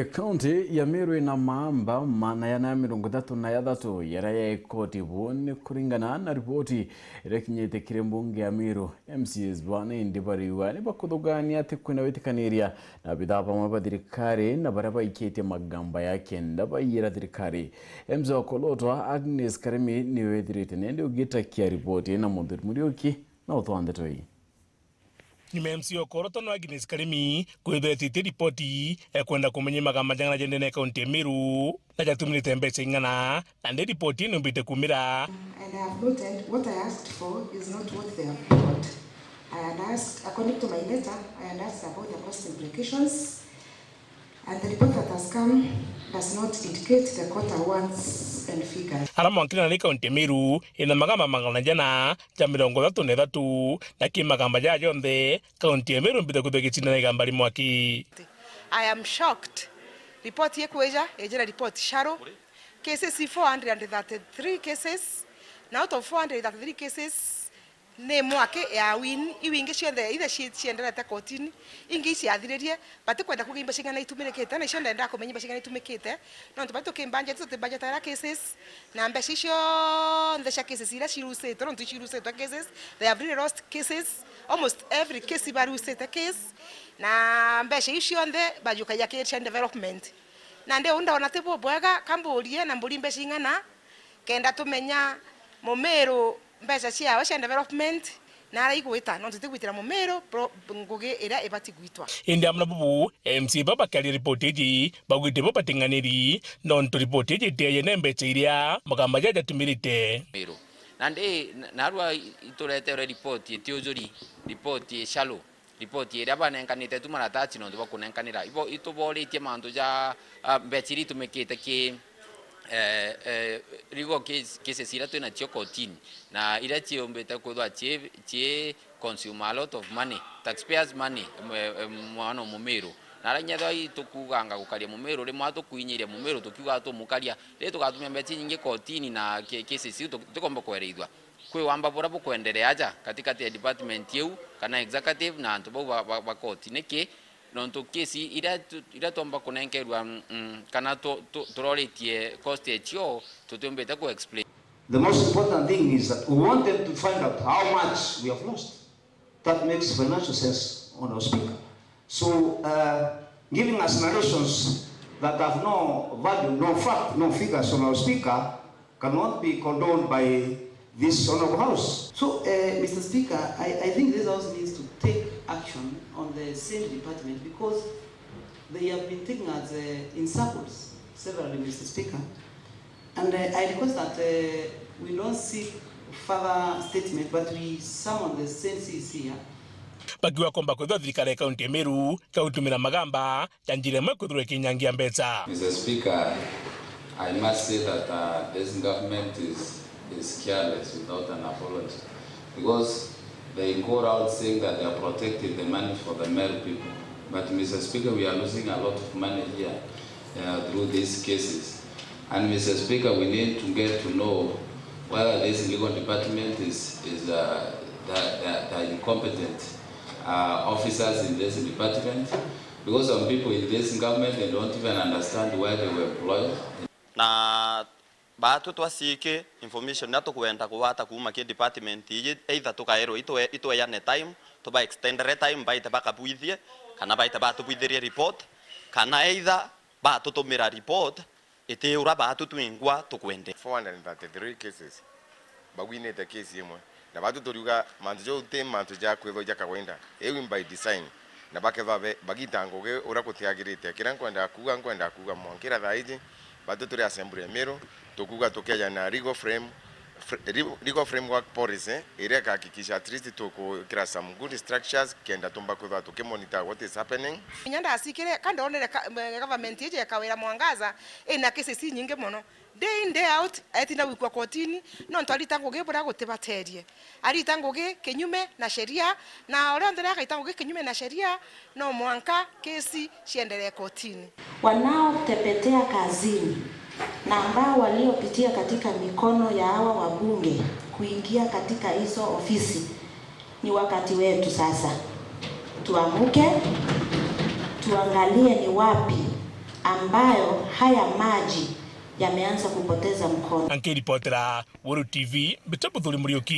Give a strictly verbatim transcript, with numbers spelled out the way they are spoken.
Kaunti ya Meru ina maamba magana jana mirongo ithatu na jathatu jaria ja ikoti. Buu ni kuringana na riboti iria ikinyite kiri mbunge ya Meru. M C As bana indi bariuga ni bakuthugania ati kwina witikaniria na abithaa bamwe ba thirikari na baria baikitie magamba ja kenda baiyira thirikari. M C A wa Kolotwa Agnes Karimi niwe withirite nende ugitakia riboti ina Muthuri Muriuki na utwa ndeto ii. Nyuma ya M C A wa Kolotwa no Agnes Karimi kwithwa etitie ripoti ekwenda kumenya magamba jang'ana jendene kaunti ya Meru na jatumirite mbeca ing'ana, na ndi ripoti ino imbite kumira. And I have noted what I asked for is not what they have brought. I had asked, according to my letter, I had asked about the cost implications. And the report that has come does not indicate the quarter ones and figures. Ara mwankirana ni kaunti ya Meru ina magamba magana jana ja mirongo ithatu na ithatu, na ki magamba jaa jonthe, kaunti ya Meru mbithe kwithwa igicindana igamba rimwe aki. I am shocked. Report ikwija, ijira report sharu. Cases i four hundred and thirty-three cases. Na out of four hundred and thirty-three cases, ni mwaki ya win, iu ingi cionthe ithe ci-, cienderete kotini, ingi iciathiririe, batikwenda kuuga imbeca ing'ana itumirikite, na icio ndenda kumenya imbeca ing'ana itumikite, nontu bari tukimbanjeti, tutibajetaira cases, na mbeca icio cionthe cia cases iria cirusitwe, nontu icirusitwe cases, they have really lost cases, almost every case ibarusite case, na mbeca iu cionthe bajukagia kiri cia development. Na ndi uu ndona ti bubwega, kamburie na mburi mbeca ing'ana, kenda tumenya Mumiru mbeca ciawe cia development na aria igwita, nontu tutigwitira Mumiru pro-, ngugi iria ibati gwitwa. Indi amwe na bubu, M C A baba bakiaria ripoti iji, baugite bo bating'aniri, nontu ripoti iji itiaye na mbeca iria magamba jaja jatumirite. Miru. Nandi, na-, narua i-, ituretere ripoti itiujuri, ripoti isharu. Ripoti iria banenkanite tu maratathi nontu bwa kunenkanira. Ibo-, ituboritie mantu ja, ah, mbeca iria itumikite ki, eh, eh, legal case-, cases iria twinacio kotini, na iria ciumbite kwithwa ci, ci consume a lot of money, taxpayers money, mwe-, eh, mwana o Mumiru. Na aria inya ethirwa itukuganga gukaria Mumiru, rimwe tukuinyiria Mumiru tukiuga tumukaria, riri tugatumia mbeca inyingi kotini na ca-, cases iu tu-, tutikomba kwereithua. Kwi wamba buria bukwenderea aja katikati ya department iu kana executive na antu bau ba, ba, ba koti. Niki? Nontu case iria tu, iria twomba kunenkerwa, mm, mm, kana tu, tu, turoritie cost ecio, tutiumbite ku explain. The most important thing is that we want them to find out how much we have lost. That makes financial sense, Honorable Speaker. So, uh, giving us narrations that have no value, no fact, no figures, Honorable Speaker, cannot be condoned by this Honorable House. So, uh, Mister Speaker, I, I think this House needs to take action on the same department because they have been taking us, uh, in circles severally, Mister Speaker. And, uh, I request that, uh, we don't seek further statement, but we summon the same C C here. Bakiuga komba kwithwa thirikari ya kaunti ya Meru kautumira magamba ja njira imwe kwithirwa ikinyangia mbeca. Mister Speaker, I must say that, uh, this government is, is careless without an apology. Because they go around saying that they are protecting the money for the Meru people. But, Mister Speaker, we are losing a lot of money here, uh, through these cases. And, Mister Speaker, we need to get to know whether this legal department is, is, uh, the, the, the incompetent, uh, officers in this department. Because some people in this government, they don't even understand why they were employed. Na baatwi twa seek information iria tukwenda kugwata kuuma ki department iji, either tukairwe itwe-, itweane time, tuba extendere time, baite bakabwithie, kana baite batubwithirie report, kana either batutumira report iti uria baatwi twingwa tukwendete. Four hundred and thirty-three cases, bagwinite case imwe. Na baatwi turiuga mantu jau ti mantu ja kwithwa ja kawaida. Iu by design. Na bakethwa be-, bagita ngugi uria gutiagirite. Kiria nkwendaa kuuga, nkwendaa kuuga mwankira thaa iji, baatwi turi Assembly ya Meru, tukuuga tukeja na legal frame, fr-, re-, legal framework policy, iria ikahakikisha at least tukukira some good structures, kenda tumba kwithwa tukimonitor what is happening. Kinya ndasikire, ka ndonere ka, me-, government iji ya Kawira Mwangaza, ina cases inyingi mono. Day in, day out, etinda gwikua kotini, nontu arita ngugi buria gutibaterie. Arita ngugi kinyume na sheria, na uria onthe agaita ngugi kinyume na sheria, no mwanka kesi ciendelee kotini. Wanaotepetea kazini na ambao waliopitia katika mikono ya hawa wabunge kuingia katika hizo ofisi, ni wakati wetu sasa. Tuamuke, tuangalie ni wapi ambayo haya maji yameanza kupoteza mkondo. Na nkiripotera Weru T V, mbita Muthuri Muriuki.